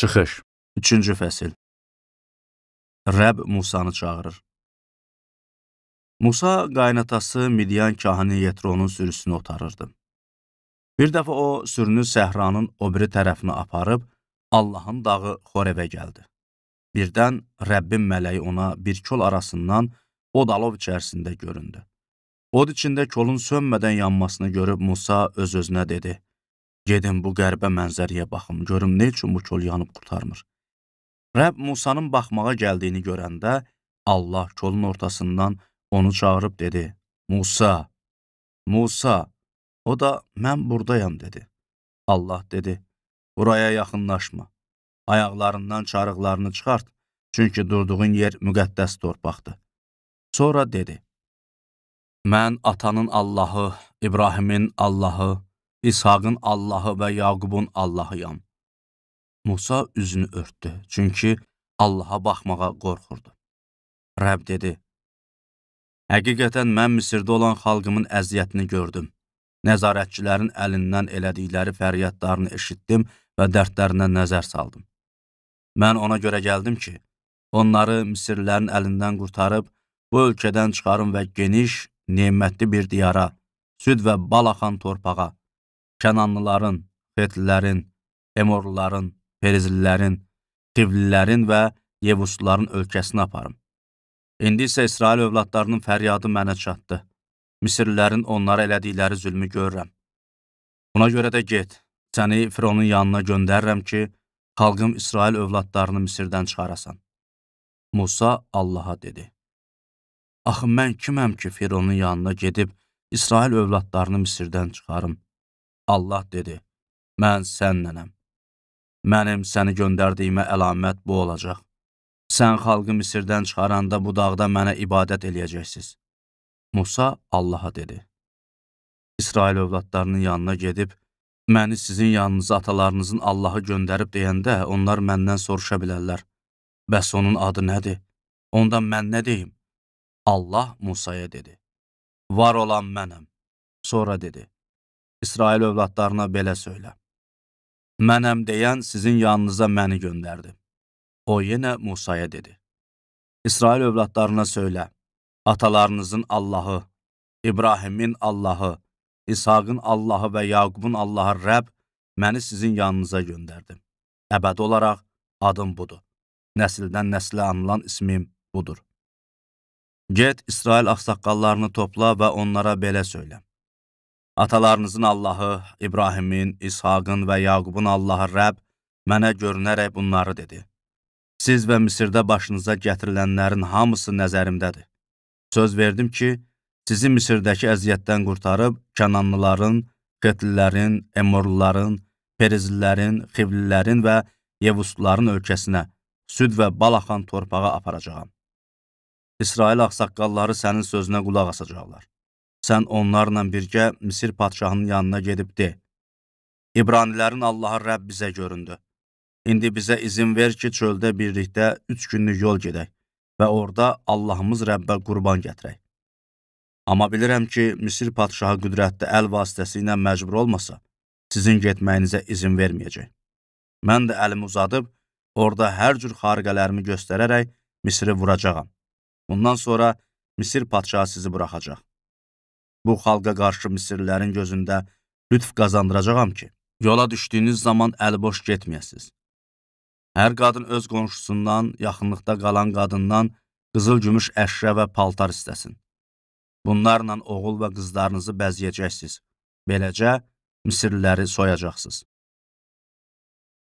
Çıxış, 3-cü fəsil. Rəbb Musanı çağırır. Musa qaynatası Midyan kahini Yetronun sürüsünü otarırdı. Bir dəfə o sürünü səhranın o biri tərəfinə aparıb Allahın dağı Xorevə gəldi. Birdən Rəbbin mələyi ona bir kol arasından od alov içərisində göründü. Od içində kolun sönmədən yanmasını görüb Musa öz-özünə dedi: "Gedin bu qəribə mənzərəyə baxım, görüm nə üçün bu kol yanıb qurtarmır." Rəbb Musanın baxmağa gəldiyini görəndə Allah kolun ortasından onu çağırıb dedi: "Musa, Musa." O da "Mən buradayam" dedi. Allah dedi: "Buraya yaxınlaşma. Ayaqlarından çarıqlarını çıxart, çünki durduğun yer müqəddəs torpaqdır." Sonra dedi: "Mən atanın Allahı, İbrahimin Allahı, İshaqın Allahı və Yaqubun Allahıyam." Musa üzünü örtdü, çünki Allaha baxmağa qorxurdu. Rəbb dedi: "Həqiqətən mən Misirdə olan xalqımın əziyyətini gördüm. Nəzarətçilərin əlindən elədikləri fəryadlarını eşitdim və dərdlərinə nəzər saldım. Mən ona görə gəldim ki, onları Misirlərin əlindən qurtarıb, bu ölkədən çıxarım və geniş, nemətli bir diyara, süd və bal axan torpağa, Kənanlıların, Xetlilərin, Emorluların, Perizlilərin, Tivlilərin və Yevusluların ölkəsinə aparım. İndi isə İsrail övladlarının fəryadı mənə çatdı. Misirlilərin onlara elədikləri zülmü görürəm. Buna görə də get, səni Fironun yanına göndərirəm ki, xalqım İsrail övladlarını Misirdən çıxarasan." Musa Allaha dedi: "Axı mən kiməm ki, Fironun yanına gedib İsrail övladlarını Misirdən çıxarım?" Allah dedi: "Mən sənlənəm. Mənim səni göndərdiyimə əlamət bu olacaq. Sən xalqı Misirdən çıxaranda bu dağda mənə ibadət eləyəcəksiniz." Musa Allaha dedi: "İsrail övladlarının yanına gedib, məni sizin yanınıza atalarınızın Allahı göndərib deyəndə onlar məndən soruşa bilərlər: Bəs onun adı nədir? Ondan mən nə deyim?" Allah Musaya dedi: "Var olan mənəm." Sonra dedi: "İsrail övladlarına belə söylə: Mənəm deyən sizin yanınıza məni göndərdi." O yenə Musaya dedi: "İsrail övladlarına söylə: Atalarınızın Allahı, İbrahimin Allahı, İshaqın Allahı və Yaqubun Allahı Rəbb məni sizin yanınıza göndərdi. Əbədi olaraq adım budur. Nəsildən nəslə anılan ismim budur. Get, İsrail ağsaqqallarını topla və onlara belə söylə: Atalarınızın Allahı, İbrahimin, İshaqın və Yaqubun Allahı Rəbb mənə görünərək bunları dedi. Siz və Misirdə başınıza gətirilənlərin hamısı nəzərimdədir. Söz verdim ki, sizi Misirdəki əziyyətdən qurtarıb Kənanlıların, Xetlilərin, Emorluların, Perizlilərin, Xivlilərin və Yevusluların ölkəsinə, süd və bal axan torpağa aparacağam. İsrail ağsaqqalları sənin sözünə qulaq asacaqlar. Sən onlarla birgə Misir padşahının yanına gedib de: İbranilərin Allahı Rəbb bizə göründü. İndi bizə izin ver ki, çöldə birlikdə 3 günlük yol gedək və orada Allahımız Rəbbə qurban gətirək. Amma bilirəm ki, Misir padşahı qüdrətli əl vasitəsilə məcbur olmasa, sizin getməyinizə izin verməyəcək. Mən də əlimi uzadıb, orada hər cür xariqələrimi göstərərək Misiri vuracağam. Bundan sonra Misir padşahı sizi buraxacaq. Bu xalqa qarşı Misirlilərin gözündə lütf qazandıracağam ki, yola düşdüyünüz zaman əliboş getməyəsiniz. Hər qadın öz qonşusundan, yaxınlıqda qalan qadından qızıl-gümüş əşya və paltar istəsin. Bunlarla oğul və qızlarınızı bəzəyəcəksiniz. Beləcə Misirliləri soyacaqsınız.